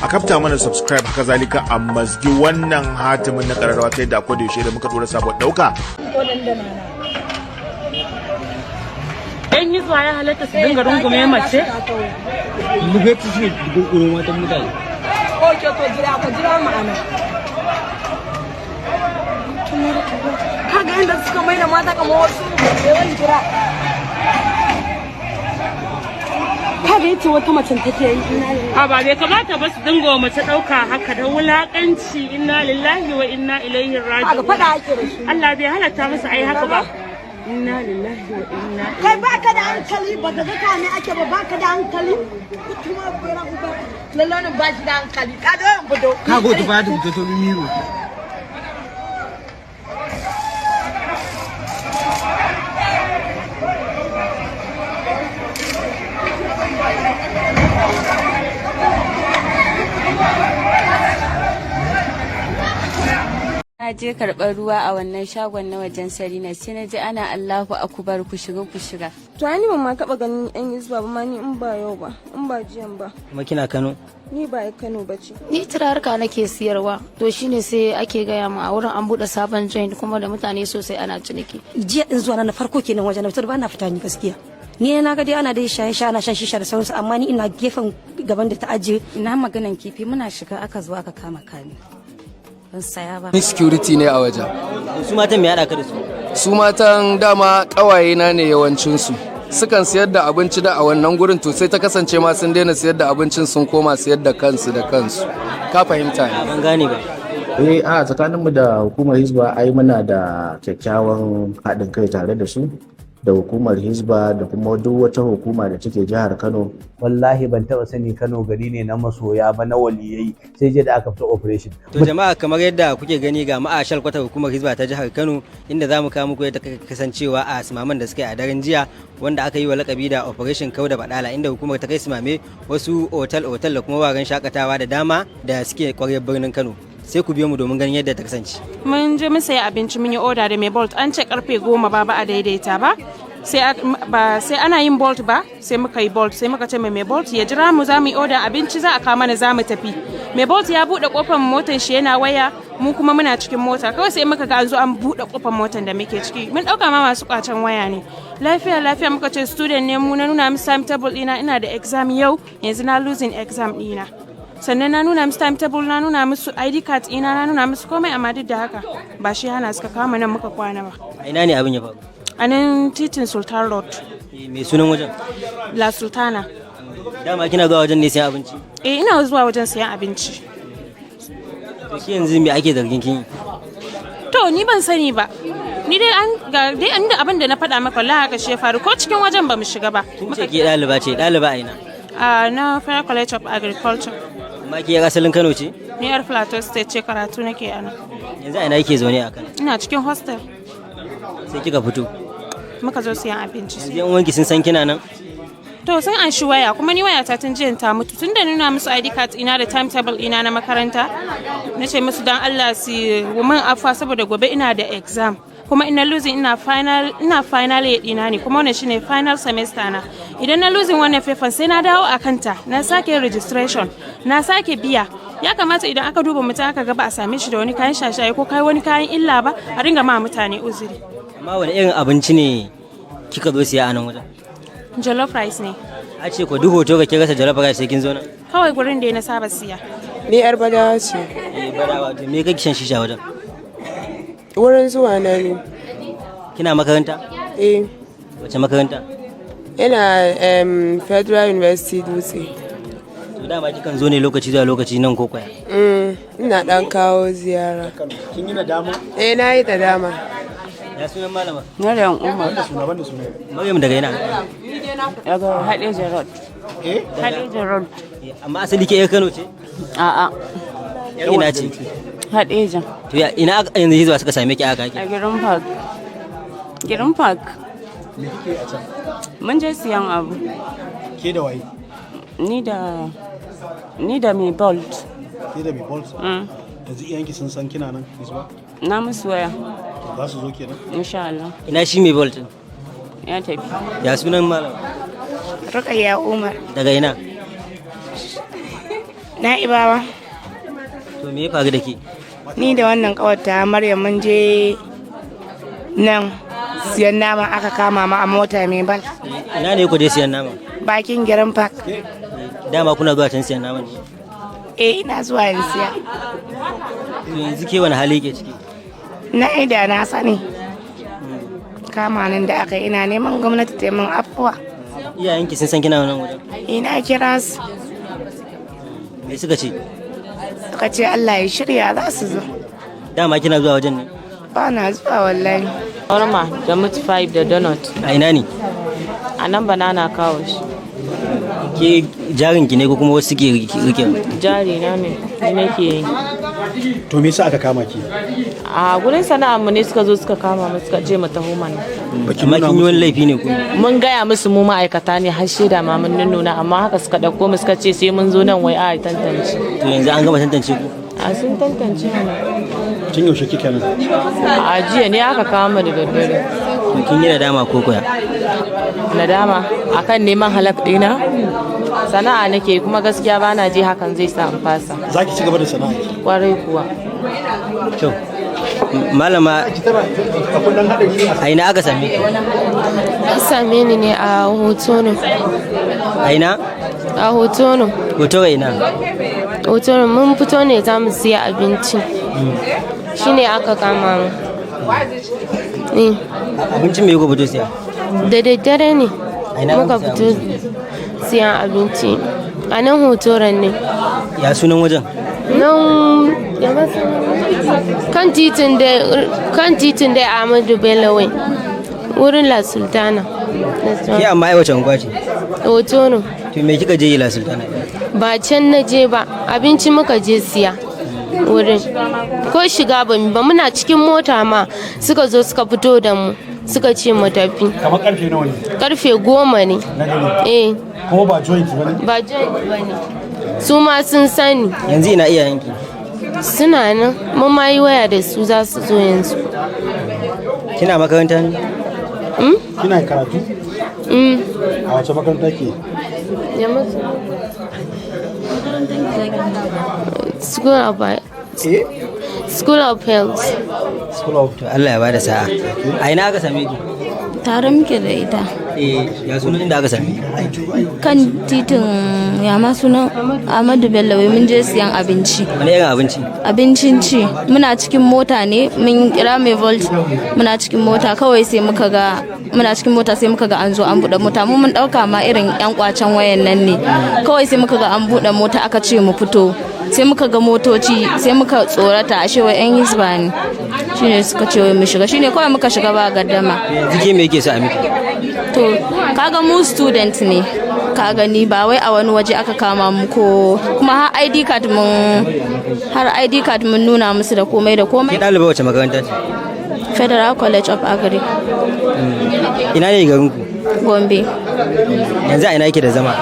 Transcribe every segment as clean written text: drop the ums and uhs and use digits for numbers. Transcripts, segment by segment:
A kafta mana subscribe, haka zalika a mazgi wannan hatimin na kararrawa, ta yadda akwai da yaushe da muka dora sabon dauka. Ko dandana na. Yan hizba ya halatta su dinga rungume mace? Lugatu suke gurguru matan mutane. Ok, to jira, ka jira mu anan. Kaga inda suka mai da mata kamar wasu yawan jira. Kaga yace wata macen take yi, ina lillahi. A ba bai kamata ba su dinga wa mace ɗauka haka da wulaƙanci. Inna lillahi wa inna ilaihi Kaga raji'un. fada ake da su. Allah bai halatta musu ai haka ba. Inna lillahi wa inna Kai, baka da hankali, ba ka ga kame ake ba, baka da hankali. Kuma bera uba. Lallonin ba shi da hankali. Ka ga yan fito. Ka go tufa ta fito to miro. Na je karɓar ruwa a wannan shagon na wajen Sarina, sai na ji ana "Allahu akubar, ku shiga, ku shiga." To ai ni ban ma taɓa ganin yan hizba ba ma ni, in ba yau ba, in ba jiyan ba. Kuma kina Kano? Ni ba Kano ba ce. Ni turarka nake siyarwa, to shine sai ake gaya mu a wurin an buɗe sabon joint kuma da mutane sosai ana ciniki. Jiya din zuwa na farko kenan wajen na fitar, ba na fita ni gaskiya. Ni na ga dai ana dai shaye shaye, ana shan shisha da sauransu, amma ni ina gefen gaban da ta ajiye. Ina maganan kifi, muna shiga aka zo aka kama kame. Ban saya ba. Ni security ne a wajen. Su matan me haɗa ka da su? Su matan dama ƙawaye na ne yawancinsu. Sukan siyar da abinci da a wannan gurin, to sai ta kasance ma sun daina siyar da abincin, sun koma siyar da kansu da kansu. Ka fahimta ne? Ban gane ba. Eh, a tsakaninmu da hukumar Hizba ai muna da kyakkyawan haɗin kai tare da su, da hukumar Hizba da kuma duk wata hukuma da take jihar Kano. Wallahi ban taba sani Kano gari ne na masoya ba, na waliyai, sai je da aka fita operation. To jama'a, kamar yadda kuke gani, ga ma'ashal kwata hukumar Hizba ta jihar Kano, inda zamu kawo muku yadda kasancewa a simaman da suka yi a daren jiya, wanda aka yi wa lakabi da Operation Kauda Badala, inda hukumar ta kai simame wasu otal otal da kuma wuraren shakatawa da dama da suke kwaryar birnin Kano. Sai ku biyo mu domin ganin yadda ta kasance. Mun je mun sayi abinci, mun yi oda da mai Bolt, an ce karfe 10 ba ba a daidaita ba. Sai ba sai ana yin Bolt ba, sai muka yi Bolt, sai muka ce mai Bolt ya jira mu, za mu yi oda abinci, za a kawo mana, za mu tafi. Mai Bolt ya bude kofar motar shi yana waya, mu kuma muna cikin mota. Kawai sai muka ga an zo an bude kofar motar da muke ciki. Mun dauka ma masu kwacen waya ne. Lafiya lafiya, muka ce student ne mu, na nuna musu timetable ɗina, ina da exam yau, yanzu na losing exam ɗina. Sannan na nuna musu timetable, na nuna musu ID card ina, na nuna musu komai, amma duk da haka ba shi hana suka kama nan muka kwana ba. A ina ne abin ya faru? A nan titin Sultan Road. Me sunan wajen? La Sultana. Dama kina zuwa wajen ne sayan abinci? Eh, ina zuwa wajen sayan abinci. To shi yanzu me ake zargin kin yi? To ni ban sani ba. Ni dai an ga dai inda abin da na faɗa maka, wallahi haka shi ya faru, ko cikin wajen ba mu shiga ba. Kin ce ke ɗaliba ce, ɗaliba a ina? A na Federal College of Agriculture. Amma ke yar asalin Kano ce? Ni yar Plateau State ce, karatu nake ana. Yanzu a ina yake zaune a Kano? Ina cikin hostel. Sai kika fito? Muka zo siyan abinci. Yanzu yan uwanki sun san kina nan? To sun an shi waya, kuma ni waya ta tun jiyan ta mutu. Tun da nuna musu ID card ina da timetable ina na makaranta, na ce musu dan Allah su min afa saboda gobe ina da exam. Kuma ina losing, ina final year dina ne, kuma wannan shine final semester na. Idan na losing wannan paper, sai na dawo a kanta, na sake registration, na sake biya. Ya kamata idan aka duba mutum aka ga ba a same shi da wani kayan shashaye ko kai wani kayan illa ba, a ringa ma mutane uzuri. Amma wani irin abinci ne kika zo siya a nan wajen? Jollof rice ne. A ce ko duk hoto ka kira sa jollof rice, sai kin zo nan? Kawai gurin da na saba siya. Ni yar Badawa ce. Eh, Badawa. To me kake shan shisha wajen? Wurin zuwa na ne. Kina makaranta? Eh. Wace makaranta? Ina Federal University Dutse. To dama kikan zo ne lokaci zuwa lokaci nan ko kwaya? Ina dan kawo ziyara. Kin yi nadama? Eh, na yi nadama. Ya sunan malama? Maryam Umar. Banda suna, banda suna. Maryam daga ina? Daga Hadeja Road. Eh? Hadeja Road. Amma asali ke yar Kano ce? A'a. Yar ina ce? Hadeja. To ya ina yanzu Hizba suka same ki aka A Green Park. Green Park. Me kike a can? Mun je siyan abu. Ke da waye? Ni da mai Bolt. Ke da mai Bolt? Yanzu iyayenki sun san kina nan Hizba? Na musu waya. Za su zo kenan? Insha Allah. Ina shi mai Bolt din? Ya tafi. Ya sunan malama? Rukayya Umar. Daga ina? Na'ibawa. To me ya faru da ke? Ni da wannan kawarta Maryam mun je nan siyan nama, aka kama mu a mota mai bal. Ina ne ku je siyan nama? Bakin Girin Park. Dama kuna zuwa can siyan nama ne? Eh, ina zuwa in siya. To yanzu ke wani hali ke ciki? Na ida na sani. Kama nan da aka yi, ina neman gwamnati ta yi min afuwa. Iyayenki sun san kina wannan wajen? Ina kira su. Me suka ce? Suka ce Allah ya shirya, za su zo. Dama kina zuwa wajen ne? Ba na zuwa wallahi. Shawarma da meat pie da donut. A ina ne? A nan Banana Couch. Ke jarin ki ne ko kuma wasu suke rike? Jari na ne, ni nake yi. To me yasa aka kama ki? A gurin sana'ar mu ne suka zo suka kama mu, suka ce mu taho mana. Amma kin yi wani laifi ne ko? Mun gaya musu mu ma'aikata ne, har shaida ma mun nuna, amma haka suka ɗauko mu suka ce sai mun zo nan wai a tantance. To yanzu an gama tantance ku? A sun tantance mu. Tun yaushe kike nan? A jiya ne aka kama da daddare. To kin yi nadama ko koya? Nadama akan neman halak ɗina? Sana'a nake kuma gaskiya bana ji hakan zai sa in fasa. Za ki ci gaba da sana'a ki? Kwarai kuwa. To malama, a ina aka same ki? An same ni ne a Hotono. A ina? A Hotono. Hoto a ina? Hotono mun fito ne za mu siya abinci. Shine aka kama mu. Eh. Abincin me kuka fito siya? Da daddare ne A ina muka kuka fito siyan abinci. A nan Hotoron ne. Ya sunan wajen? Nan ya kan titin da Ahmadu Bello Way. Wurin La Sultana. Ke amma ai wace unguwa ce? Hotono. To me kika je yi La Sultana? Ba can na je ba, abinci muka je siya wurin. Ko shiga ba mu ba, muna cikin mota ma suka zo suka fito da mu, suka ce mu tafi. Kamar karfe nawa ne? Karfe 10 ne. Na dare? Eh. Kuma ba joint ba ne? Ba joint ba ne, su ma sun sani. Yanzu ina iyayenki? Suna nan, mun ma yi waya da su, za su zo yanzu. Kina makaranta ne? Kina karatu? Mm. A wace makaranta ke? Ya mutu. School of Health. School of. To Allah ya bada sa'a. A ina aka same ki? Tare muke da ita. Eh, ya sunan inda aka same ki? Kan titin, ya ma sunan, Ahmadu Bello wai, mun je siyan abinci. Wani irin abinci? Abincin ci. Muna cikin mota ne, mun kira mai Volt, muna cikin mota kawai sai muka ga muna cikin mota sai muka ga an zo an buɗe mota. Mu mun ɗauka ma irin yan kwacen wayan nan ne. Kawai sai muka ga an buɗe mota, aka ce mu fito. Sai muka ga motoci, sai muka tsorata, ashe wai yan Hisba ne. Shine suka ce wai mu shiga, shine kawai muka shiga ba gaddama. Yanzu ke me yake so a miki? To kaga mu student ne, ka gani, ba wai a wani waje aka kama mu ko kuma har ID card mun nuna musu da komai da komai. Ke ɗaliba wace makaranta ce? Federal College of Agri. Ina ne garin ku? Gombe. Yanzu a ina yake da zama?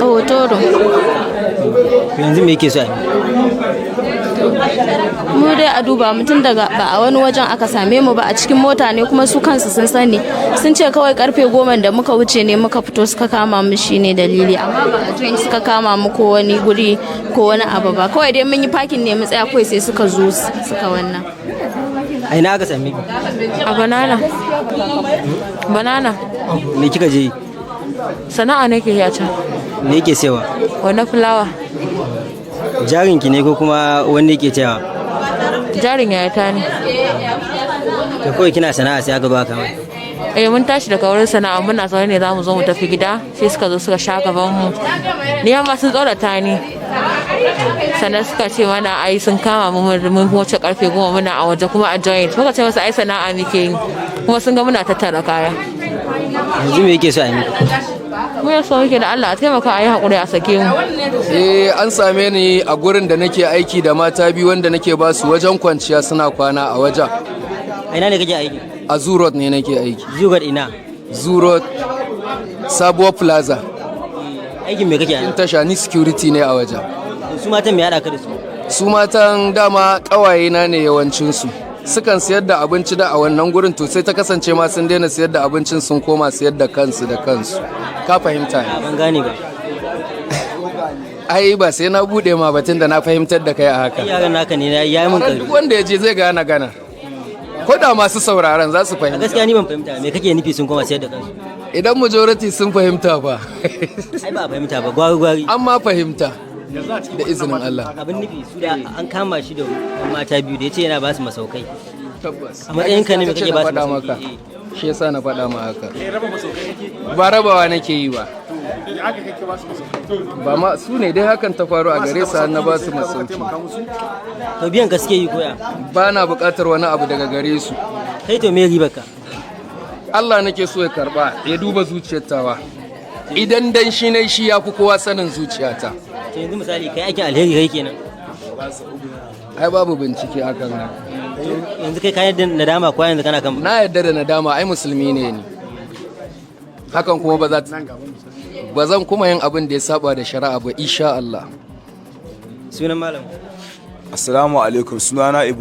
Hotoro. To yanzu me yake so a miki? Mu dai a duba mutum daga ba a wani wajen aka same mu ba, a cikin mota ne, kuma su kansu sun sani, sun ce kawai karfe 10 da muka wuce ne muka fito suka kama mu, shine dalili, amma ba a joint suka kama mu ko wani guri ko wani abu ba. Kawai dai mun yi parking ne mu tsaya, kawai sai suka zo suka wannan. A ina aka same ki? A Banana. Banana. Me kika je yi? Sana'a nake yi a can. Me yake sayawa? Wani fulawa. Jarin ki ne ko kuma wanda yake tayawa? Jarin yayata ne. To kawai kina sana'a sai aka zo aka kama? Eh, mun tashi daga wurin sana'a, muna zaune ne za mu zo mu tafi gida, sai suka zo suka sha gaban mu. Ni amma sun tsorata ni. Sannan suka ce mana ai sun kama mu mun wuce karfe 10 muna a waje kuma a joint. Muka ce masa ai sana'a muke yi, kuma sun ga muna tattara kaya. Yanzu me yake so a miki? Mu ya so muke da Allah a taimaka a yi haƙuri a sake mu. Eh, an same ni a gurin da nake aiki da mata biyu wanda nake ba su wajen kwanciya, suna kwana a wajen. A ina ne kake aiki? A Zoo Road ne nake aiki. Zoo Road ina? Zoo Road, Sabuwar Plaza. Aikin me kake? In tasha ni security ne a wajen. Su matan me haɗa ka da su? Su matan dama ƙawaye na ne yawancinsu. Sukan siyar da abinci da a wannan gurin, to sai ta kasance ma sun daina siyar da abincin, sun koma siyar da kansu da kansu. Ka fahimta ne? Ban gane ba. Ai ba sai na bude ma batun da na fahimtar da kai a haka. Yaran naka ne ya yi mun Yaran karfi. duk wanda ya je zai gane gana. Ko da masu sauraron za su A fahimta. gaskiya ni ban fahimta, me kake nufi sun koma sayar da kansu? Idan majority sun fahimta fa. Ai ba a fahimta ba, gwari gwari. An ma fahimta. Da izinin Allah. Abin nufi, su da an kama shi da mata biyu da ya ce yana ba su masaukai. Tabbas. A matsayin ka ne, me Ai, kake ba su na faɗa masauki? maka. Shi yasa na faɗa ma haka. Ba rabawa nake yi ba. Ba ma su ne dai hakan ta faru a gare su har na ba su masauki. To biyan ka suke yi koya? Ba na buƙatar wani abu daga gare su. Kai to me ribar ka? Allah nake so ya karba, ya duba zuciyar tawa. Idan dan shi ne, shi ya fi kowa sanin zuciyata. To yanzu misali kai aikin alheri kai kenan. Ai babu bincike akan haka. Yanzu kai ka yarda nadama ko yanzu kana kan? Na yarda da nadama, ai musulmi ne ni. Hakan kuma ba za ba zan kuma yin abin da ya saba da shari'a ba, insha Allah. Sunan malam? Assalamu alaikum, sunana Ibrahim.